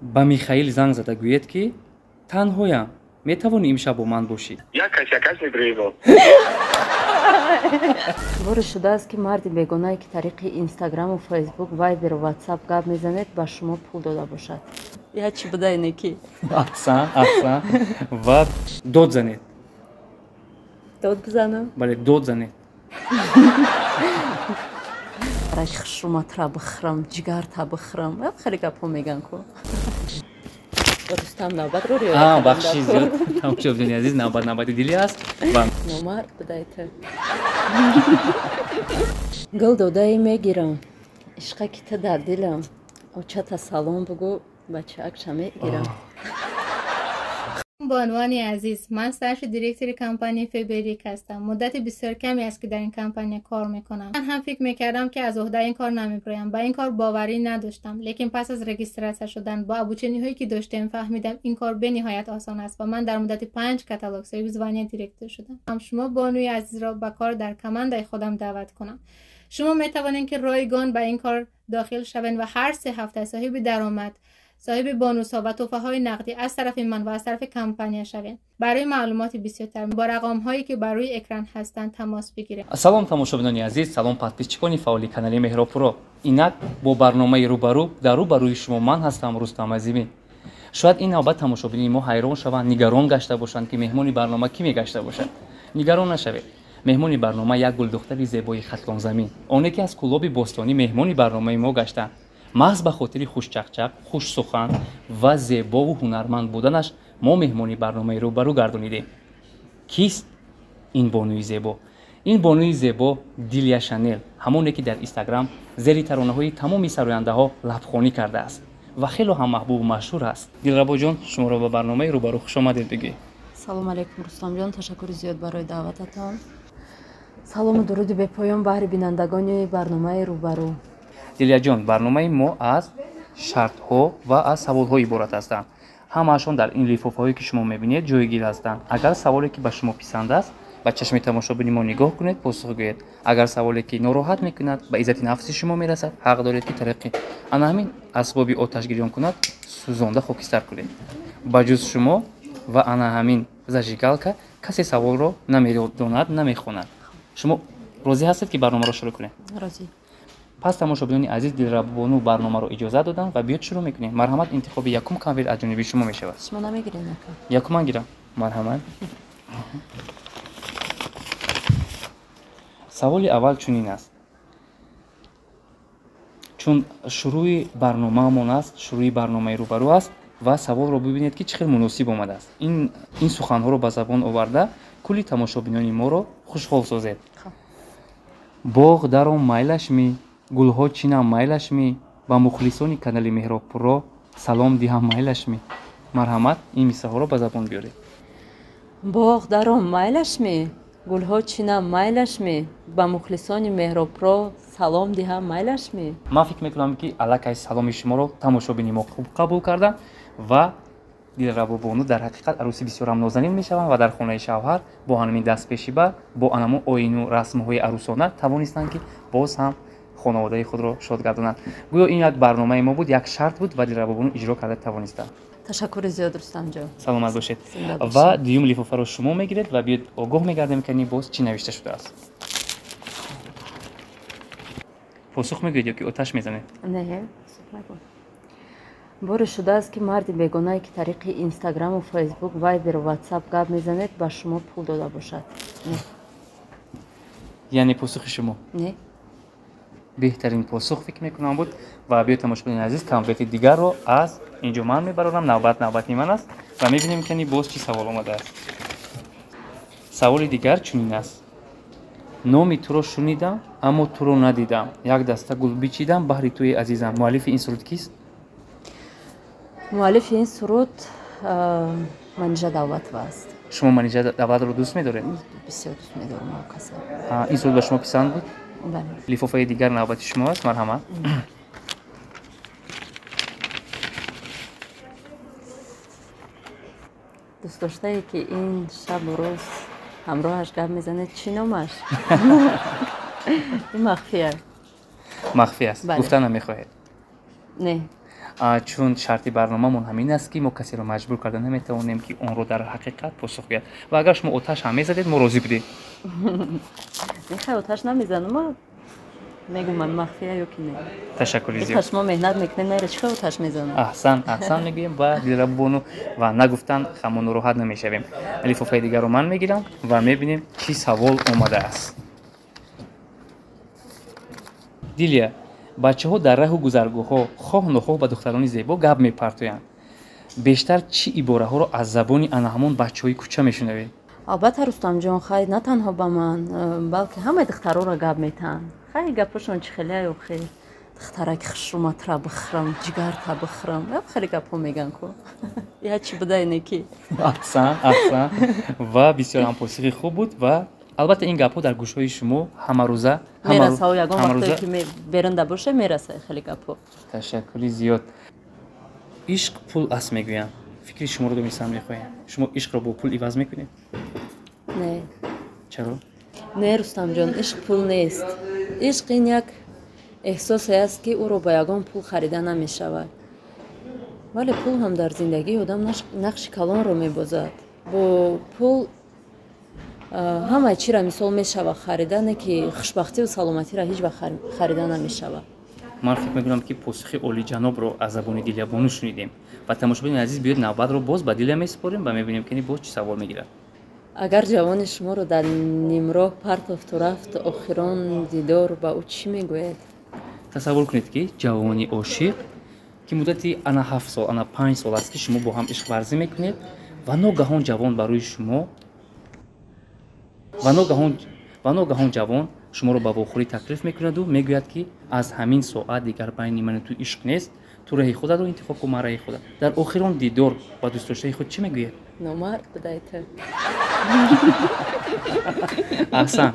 Ба Михаил занг зада гӯед, ки танҳоям, метавонӣ имшаб бо ман бошӣ. Боре шудааст, ки марди бегонае, ки тариқи Инстаграму Фейсбук, Вайберу Ватсап гап мезанед, ба шумо пул дода бошад? Я чӣ буда ине ки? Аҳсан, аҳсан. Ва дод занед. Дод бизанам? Бале, дод занед. Раш хушруматра бихӯрам, ҷигарта бихӯрам, хеле гапҳо меган ку. Рустам, навбатро риоя кардам. Бахши зиёд, тамошобинони азиз, навбат навбати Дилӣ аст ва Номард будай ту. Гул додаи мегирам, ишқаки ту дар дилам, очата салом бугӯ, бачаакша мегирам. Бонувони азиз, ман старший директори компанияи Фаберлик ҳастам. Муддати бисёр каме аст, ки дар ин компания кор мекунам. Ман ҳам фикр мекардам, ки аз уҳдаи ин кор намебироям, ба ин кор боварӣ надоштам, лекин пас аз регистрация шудан, бо обучение ҳое, ки доштем, фаҳмидам, ин кор бениҳоят осон аст ва ман дар муддати панҷ каталог соҳиби звания директор шудам. Ҳам шумо, бонуи азизро, ба кор дар командаи худам даъват кунам. Шумо метавонед, ки ройгон ба ин кор дохил шавед ва ҳар 3 ҳафта соҳиби даромад, соҳиби бонусҳо ва тӯҳфаҳои нақдӣ аз тарафи ман ва аз тарафи компания шавед. Барои маълумоти бисёртар бо рақамҳое, ки бар рӯи экран ҳастанд, тамос бигиред. Салом, тамошобинони азиз, салом, подписчик они фаъоли канали Меҳробпуро. Инак бо барномаи «Рӯбарӯ» дар рӯбарӯи шумо ман ҳастам, Рустам Азимӣ. Шояд ин навбат тамошобини мо ҳайрон шаванд, нигарон гашта бошанд, ки меҳмони барнома кӣ мегашта бошад. Нигарон нашавед, меҳмони барнома як гулдухтари зебои Хатлонзамин, оне ки аз Кӯлоби бостонӣ меҳмони барномаи мо гаштанд. Маҳз ба хотири хушчақчақ, хушсухан ва зебову ҳунарманд буданаш мо меҳмони барномаи «Рӯбарӯ» гардонидем. Кист ин бонуи зебо? Ин бонуи зебо Дилия Шанел, ҳамоне ки дар Инстаграм зери таронаҳои тамоми сарояндаҳо лабхонӣ кардааст ва хело ҳам маҳбубу машҳур аст. Дилрабоҷон, шуморо ба барномаи «Рӯбарӯ» хушомадед бигӯед. Салом алейкум, Рустамҷон, ташаккури зиёд барои даъвататон. Салому дуруди бепоён баҳри бинандагони барномаи «Рӯбарӯ». Дилияҷон, барномаи мо аз шартҳо ва аз саволҳо иборат ҳастанд. Ҳамаашон дар ин лифофаҳое, ки шумо мебинед, ҷойгир ҳастанд. Агар саволе, ки ба шумо писанд аст, ба чашми тамошобини мо нигоҳ кунед, посух гӯед. Агар саволе, ки нороҳат мекунад, ба иззати нафси шумо мерасад, ҳақ доред, ки тариқи ана ҳамин асбоби оташгирён кунад, сӯзонда хокистар кунед. Ба ҷуз шумо ва ана ҳамин зажигалка касе саволро намедонад, намехонад. Шумо розӣ ҳастед, ки барномаро шурӯъ кунем? Розӣ. Пас, тамошобинони азиз, Дилрабону барномаро иҷозат доданд ва биёд, шурӯъ мекунем. Марҳамат, интихоби якум конверт аз ҷониби шумо мешавад. Шумо намегиред, ака? Якум ман гирам. Марҳамат. Саволи аввал чунин аст. Чун шурӯи барномаамон аст, шурӯи барномаи «Рӯбарӯ» аст ва саволро бибинед, ки чӣ хел муносиб омадааст. Ин суханҳоро ба забон оварда, кулли тамошобинони моро хушҳол созед. Боғ даром майлаш ми, гулҳо чинам майлаш ми, ба мухлисони канали Меҳробпурро салом диҳам майлаш ми? Марҳамат, ин мисраҳоро ба забон биёред. Боғ даром майлаш ми, гулҳо чинам майлаш ми, ба мухлисони Меҳробпро салом диҳам майлаш ми? Ман фикр мекунам, ки аллакай саломи шуморо тамошобини мо хуб қабул карданд ва Дилрабобону дар ҳақиқат арӯси бисёрам нозанин мешаванд ва дар хонаи шавҳар бо ҳамин дастпешиба, бо анамун оину расмҳои арӯсона тавонистанд, ки боз ҳам хонаводаи худро шод гардонанд. Гӯё ин як барномаи мо буд, як шарт буд ва Дилрабобону иҷро карда тавонистанд. Ташаккури зиёд, Рустамҷон. Саломат бошед. Ва дуюм лифофаро шумо мегиред ва биёд, огоҳ мегардем, ки боз чӣ навишта шудааст. Посух мегӯед ё ки оташ мезанед? Не, посух мегӯям. Боре шудааст, ки марди бегонае, ки тариқи Инстаграму Фейсбук, Вайберу Ватсап гап мезанед, ба шумо пул дода бошад? Яъне посухи шумо? Не. Беҳтарин посух, фикр мекунам, буд. Ва биё, тамошобинони азиз, конверти дигарро аз инҷо ман мебарорам. Навбат навбати ман аст ва мебинем, ки боз чӣ савол омадааст. Саволи дигар чунин аст: номи туро шунидам, аммо туро надидам, як даста гул бичидам баҳри туи азизам. Муаллифи ин суруд кист? Муаллифи ин суруд Манижа Давлатова аст. Шумо Манижа Давлатро дӯст медоред? Бисёр дӯст медорам он каса. Ин суруд ба шумо писанд буд? Бале. Лифофаи дигар навбати шумо аст, марҳамат. Дӯстдоштае, ки ин шабу рӯз ҳамроҳаш гап мезанед, чӣ номаш? Ин махфия. Махфӣ аст? Гуфта намехоҳед? Не. Чун шарти барномамон ҳамин аст, ки мо касеро маҷбур карда наметавонем, ки онро дар ҳақиқат посух гӯяд. Ва агар шумо оташ ҳам мезадед, мо розӣ будем. Мехай, оташ намезанам, мегум ман махфия ё ки не. Ташаккури зиёд. Шумо меҳнат мекунед, найра чӣ оташ мезанам? Аҳсан, аҳсан мегӯем ба Дилрабобону ва нагуфтан хамону роҳат намешавем. Лифофаи дигарро ман мегирам ва мебинем, чӣ савол омадааст. Дилия, бачаҳо дар раҳу гузаргоҳҳо хоҳ нохоҳ ба духтарони зебо гап мепартоянд. Бештар чӣ ибораҳоро аз забони ана ҳамон бачаҳои кӯча мешунавед? Албатта, Рустамҷон, хай, на танҳо ба ман, балки ҳамаи духтароро гап метаҳанд. Хай, гапашон чӣ хеле охи, духтараки хушрӯматра бихӯрам, ҷигарта бихӯрам, гап хеле гапҳо меган ку. Я чӣ будай неки. Аҳсан, аҳсан. Ва бисёр ҳам посухи хуб буд ва албатта ин гапҳо дар гӯшҳои шумо ҳамарӯза мерасад, ягон вақте ки берунда боша, мерасад хеле гапҳо. Ташаккури зиёд. Ишқ пул аст мегӯянд. Фикри шуморо донистан мехоҳем. Шумо ишқро бо пул иваз мекунед? Не. Чаро? Не, Рустамҷон, ишқ пул нест. Ишқ ин як эҳсосе аст, ки ӯро ба ягон пул харида намешавад. Вале пул ҳам дар зиндагии одам нақши калонро мебозад. Бо пул ҳамаи чиро мисол мешавад харида, не ки хушбахтиву саломатиро ҳеҷ вақт харида намешавад. Ман фикр мекунам, ки посухи олиҷанобро аз забони Дилябону шунидем. Ва тамошобинони азиз, биёед навбатро боз ба Дилия месупорем ва мебинем, ки боз чӣ савол мегирад. Агар ҷавони шуморо дар нимроҳ партофту рафт, охирон дидор ба ӯ чӣ мегӯяд? Тасаввур кунед, ки ҷавони ошиқ, ки муддати ана 7 сол, ана 5 сол аст, ки шумо бо ҳам ишқварзӣ мекунед ва ногаҳон ҷавон барои шумо ва ногаҳон ҷавон шуморо ба вохӯрӣ таклиф мекунаду мегӯяд, ки аз ҳамин соат дигар байни ману ту ишқ нест, ту раҳи худатро интихоб кун, ман раҳи худат. Дар охирон дидор ба дӯстдоштаи худ чӣ мегӯяд? Номард будай ту. Аҳсан,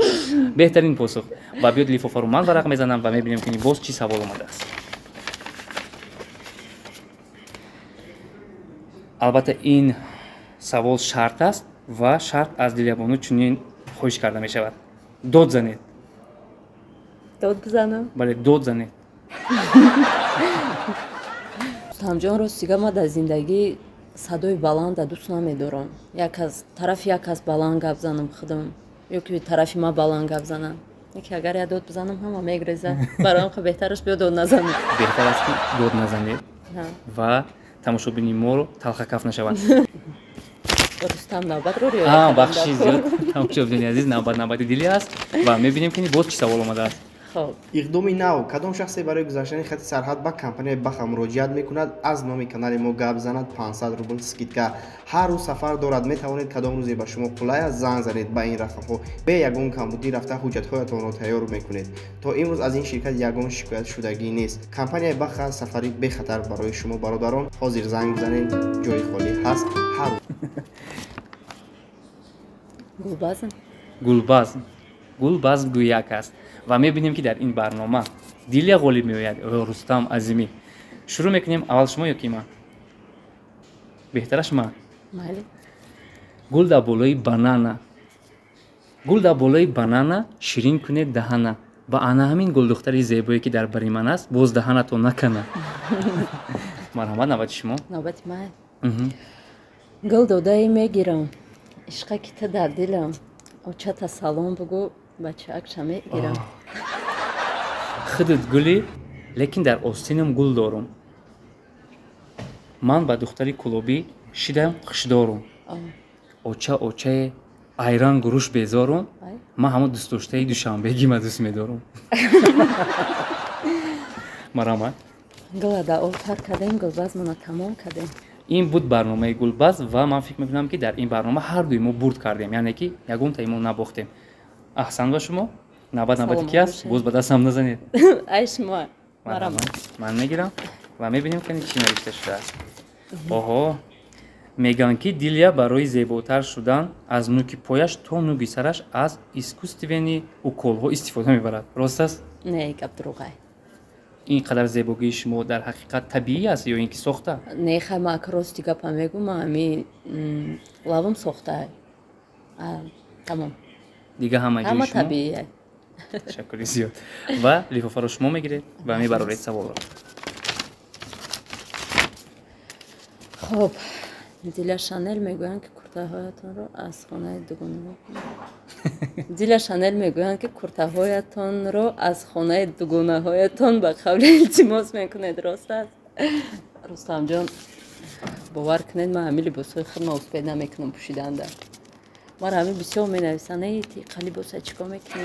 беҳтарин посух. Ва биёд лифофаро ман варақ мезанам ва мебинем, ки боз чӣ савол омадааст. Албатта, ин савол шарт аст ва шарт аз Дилябону чунин хоҳиш карда мешавад: дод занед. Дод бизанам? Бале, дод занед. Рустамҷон, рости гап, ман дар зиндагӣ садои баланда дӯст намедорам. Як аз тарафи як кас баланд гап занам худам ё ки тарафи ман баланд гап занам. Яке агар я дод бизанам, ҳама мегрезад. Барои ҳам беҳтараш биё дод назанем. Беҳтар аст, ки дод назанед ва тамошобини моро талхакаф нашаванд. Рустам, навбатро риоя. Бахши зиёд, тамошобинони азиз, навбат навбати Дилия аст ва мебинем, ки боз чӣ савол омадааст. Иқдоми нав. Кадом шахсе барои гузаштани хати сарҳад ба компанияи Баха муроҷиат мекунад, аз номи канали мо гап занад, 500 рубл скидка. Ҳар рӯз сафар дорад, метавонед кадом рӯзе ба шумо қулай аст занг занед ба ин рақамҳо. Бе ягон камбудӣ рафта ҳуҷҷатҳоятонро тайёр мекунед. То имрӯз аз ин ширкат ягон шикоят шудагӣ нест. Компанияи Баха сафари бехатар барои шумо, бародарон. Ҳозир занг бизанед, ҷои холӣ ҳаст ҳар Гулбазм. Гулбазм. Гулбазм гӯяк аст. Ва мебинем, ки дар ин барнома Дилия ғолиб меояд ё Рустам Азимӣ. Шурӯъ мекунем, аввал шумо ё ки ман? Беҳтараш ман. Майли. Гул дар болои банана, гул дар болои банана, ширин кунед даҳана. Ба ана ҳамин гулдухтари зебое, ки дар бари ман аст, боз даҳанато накана. Марҳамат, навбати шумо. Навбати ман. Гул додаи мегирам, ишқа ки ту дар дилам, очата салом бугӯ, бачаакша мегирам. Худут гулӣ, лекин дар остинам гул дорум. Ман ба духтари кулобӣ шидам хушдорум. Оча, очае, айран гуруш безорум. Ман ҳамон дӯстдоштаи душанбегима дӯст медорум. Марҳамат. Гула да об тар кардем, гулбазмона тамом кардем. Ин буд барномаи Гулбаз ва ман фикр мекунам, ки дар ин барнома ҳар дуи мо бурд кардем, яъне ки ягонтаи мо набохтем. Аҳсан ба шумо. Навбат навбати ки аст? Боз ба дастам назанед. Ай шумо. Ман мегирам ва мебинем, ки чӣ навишта шудааст. Оҳо, мегӯянд, ки Дилия барои зеботар шудан аз нуки пояш то нуги сараш аз искусственный уколҳо истифода мебарад. Рост аст? Не, гап дурӯғай. Ин қадар зебогии шумо дар ҳақиқат табиӣ аст ё ин ки сохта? Не, хай, ман ака рости гапа мегӯм, ман ҳами лабам сохта. Тамом. Дига ҳама ҷои ҳама шумо табиӣ. Ташаккури зиёд. Ва лифофаро шумо мегиред ва мебароред саволро. Хоб, Диля Шанел мегӯянд, ки куртаҳоятонро аз хонаи дугонаҳо, Диля Шанел мегӯянд, ки куртаҳоятонро аз хонаи дугонаҳоятон ба қавли илтимос мекунед. Рост аст, Рустамҷон? Бовар кунед, ман ҳамин либосҳои худма успеть намекунам пӯшиданда. Мара ҳамин бисёр менависанд: эй, тиқа либоса чӣ кор мекунӣ?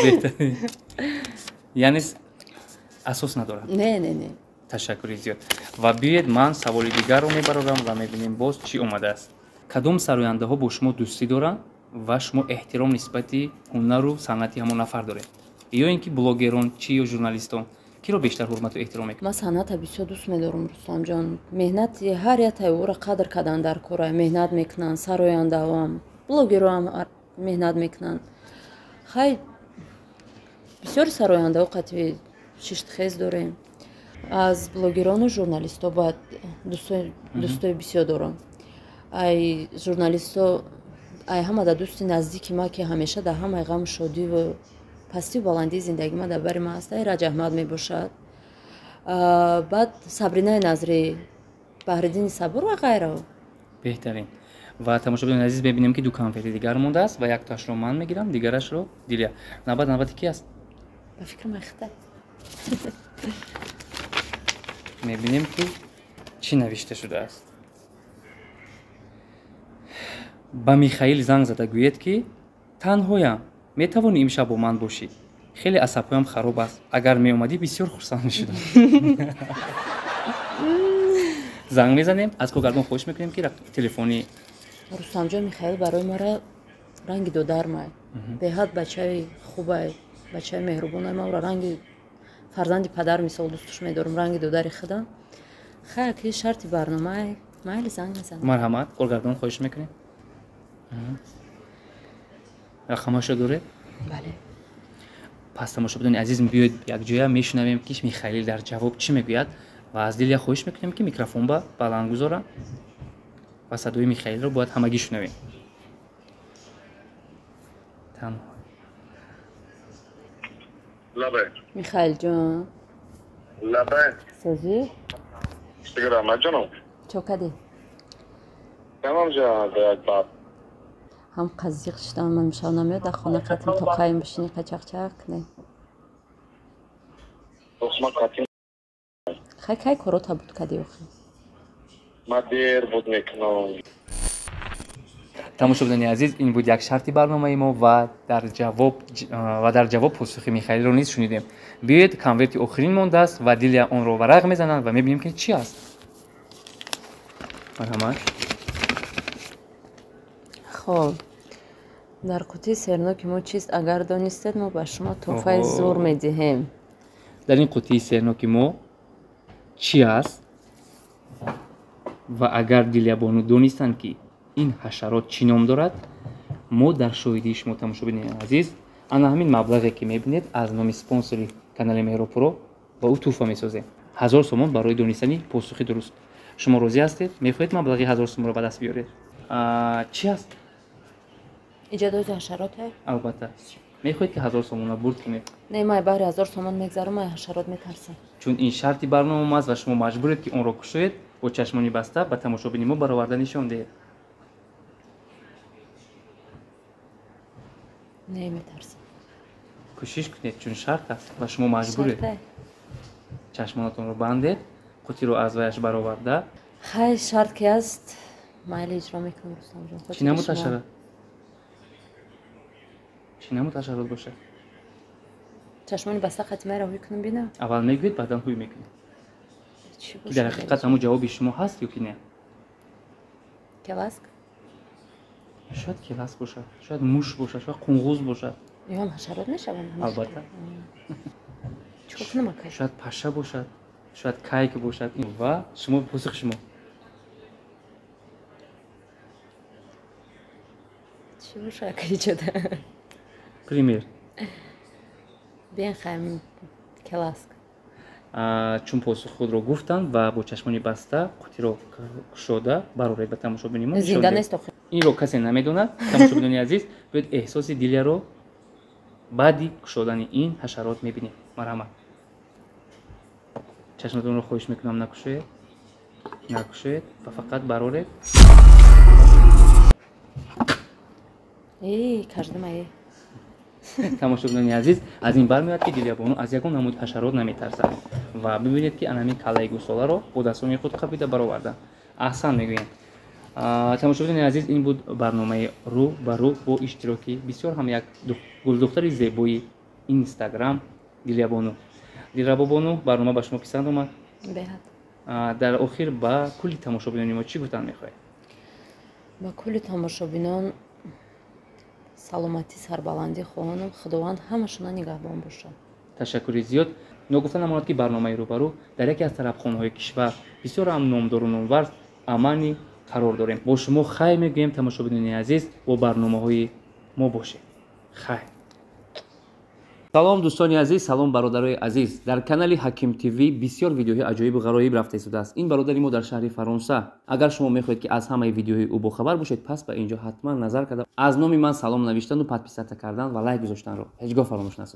Беҳтарин, яъне асос надорад? Не, не, не. Ташаккури зиёд. Ва биёед, ман саволи дигарро мебарорам ва мебинем, боз чӣ омадааст. Кадом сарояндаҳо бо шумо дӯстӣ доранд ва шумо эҳтиром нисбати ҳунару санъати ҳамон нафар доред, ё ин ки блогерон чӣ ё журналистон, киро бештар ҳурмату эҳтиром мекунед? Ман санъата бисёр дӯст медорам, Рустамҷон. Меҳнати ҳар яктаи ӯро қадр кардан дар кора. Меҳнат мекунанд сарояндаҳоам, блогероам меҳнат мекунанд. Хай, бисёри сарояндаҳо қатъи шиштхез дорем. Аз блогерону журналистҳо бояд дӯстои бисёр дорам. Ай журналистҳо, ай ҳама да дӯсти наздики ма, ки ҳамеша дар ҳамаи ғаму шодиву пастию баландии зиндагӣ ма дар бари ма аст, Эраҷ Аҳмад мебошад, баъд Сабринаи Назрӣ, Баҳриддини Сабур ва ғайрао. Беҳтарин. Ва тамошобинони азиз, мебинем, ки ду конверти дигар мондааст ва яктоашро ман мегирам, дигарашро Дилия. Навбат навбати ки аст? Ба фикри ман, хита. Мебинем, ки чӣ навишта шудааст. Ба Михаил занг зада гӯед, ки танҳоям, метавонӣ имшаб бо ман бошӣ? Хеле асабҳоям хароб аст, агар меомадӣ, бисёр хурсанд мешудам. Занг мезанем, аз коргардон хоҳиш мекунем, ки телефони Рустамҷон, Михаил барои мара ранги додармай, беҳад бачаи хубай, бачаи меҳрубонай. Ман ӯро ранги фарзанди падар мисол дӯстуш медорам, ранги додари худам. Хай, ки шарти барномаи, майли, занг мезанам. Марҳамат, коргардон, хоҳиш мекунем. Рақамашро доред? Бале. Пас, тамошобинони азиз, биёед, якҷоя мешунавем, ки Михаил дар ҷавоб чӣ мегӯяд, ва аз Дилия хоҳиш мекунем, ки микрофон ба баланд гузорам ва садои Михаилро бояд ҳамагӣ шунавем. Танҳо. Лабай. Михаилҷон. Лабай. Созӣ? Раҳмат, ҷоном. Чо кадӣ? Тамом ҷон, як баб. Ҳам қазиқ шудам, ман имшаб намеёд, дар хона қатим тоқаем бишини, қачақчақ кунем. Ма қатим. Хай, кай корота буд кадӣ охи? Ма дер буд мекунам. Тамошобинони азиз, ин буд як шарти барномаи мо ва дар ҷавоб посухи Михаилро низ шунидем. Биёед, конверти охирин мондааст ва Дилия онро варақ мезананд ва мебинем, ки чӣ аст. Марҳамат. Хоб, дар қутии серноки мо чист? Агар донистед, мо ба шумо тӯҳфаи зур медиҳем. Дар ин қутии серноки мо чӣ аст? Ва агар Дилиябону донистанд, ки ин ҳашарот чӣ ном дорад, мо дар шоҳидии шумо, тамошобинони азиз, ана ҳамин маблағе, ки мебинед, аз номи спонсори канали Меҳропуро ба ӯ тӯҳфа месозем: 1000 сомон барои донистани посухи дуруст. Шумо розӣ ҳастед? Мехоҳед маблағи 1000 сомонро ба даст биёред? Чӣ аст? Иҷодоти ҳашароте? Албатта. Мехоҳед, ки 1000 сомонро бурд кунед? Не, ман баҳри 1000 сомон мегзарам, ман ҳашарот метарсам. Чун ин шарти барнома аст ва шумо маҷбуред, ки онро кушоед, бо чашмони баста ба тамошобини мо бароварда нишон диҳед. Не, метарсам. Кӯшиш кунед, чун шарт аст ва шумо маҷбуред. Чашмонатонро бандед, қутиро аз ваяш бароварда. Хай, шарт ки аст, майли, иҷро мекунам, Рустамҷон. Чӣ намуд ҳашарот, чӣ намуд ҳашарот бошад? Чашмони баста қати майра ҳуй кунам, бинам? Аввал мегӯед, баъдан ҳуй мекунед, ки дар ҳақиқат ҳамун ҷавоби шумо ҳаст ё ки не. Келаск? Шояд келаск бошад, шояд муш бошад, шояд қунгуз бошад. Ёам ҳашарот мешаванд? Албатта. Чикор кунам, акай? Шояд паша бошад, шояд кайк бошад. Ва шумо, посухи шумо? Чӣ бошад, акай, иҷода? Пример. Биен, хайм, келаск. Чун посухи худро гуфтанд ва бо чашмони баста қутиро кушода бароред, ба тамошобини мо. Зинда нест охи? Инро касе намедонад. Тамошобинони азиз, биёед, эҳсоси Дилияро баъди кушодани ин ҳашарот мебинем. Марҳамат. Чашматонро хоҳиш мекунам, накушоед, накушоед ва фақат бароред. Э, каждама э. Тамошобинони азиз, аз ин бармеояд, ки Дилябону аз ягон намуди ҳашарот наметарсад. Ва бибинед, ки анамин каллаи гусоларо бо дастони худ қапида бароварда. Аҳсан мегӯем. Тамошобинони азиз, ин буд барномаи рӯ ба рӯ бо иштироки бисёр ҳам як гулдухтари зебои Инстаграм, Дилябону. Дилрабобону, барнома ба шумо писанд омад? Беҳад. Дар охир ба кулли тамошобинони мо чӣ гуфтан мехоҳед? Ба кулли тамошобинон саломатӣ, сарбаландӣ хоҳонам. Худованд ҳамашона нигаҳбон бошад. Ташаккури зиёд. Ногуфта намонад, ки барномаи рӯбарӯ дар яке аз тарабхонаҳои кишвар, бисёр ҳам номдору номвар, Аманӣ қарор дорем. Бо шумо хайр мегӯем, тамошобинони азиз, бо барномаҳои мо бошед. Хайр. Салом, дӯстони азиз, салом, бародарои азиз. Дар канали Ҳаким ТВ бисёр видеоҳои аҷоибу ғароиб рафта истодааст. Ин бародари мо дар шаҳри Фаронса. Агар шумо мехоҳед, ки аз ҳамаи видеоҳои ӯ бохабар бошед, пас ба инҷо ҳатман назар карда, аз номи ман салом навиштану подписаться кардан ва лайк гузоштанро ҳеҷ гоҳ фаромӯш насозед.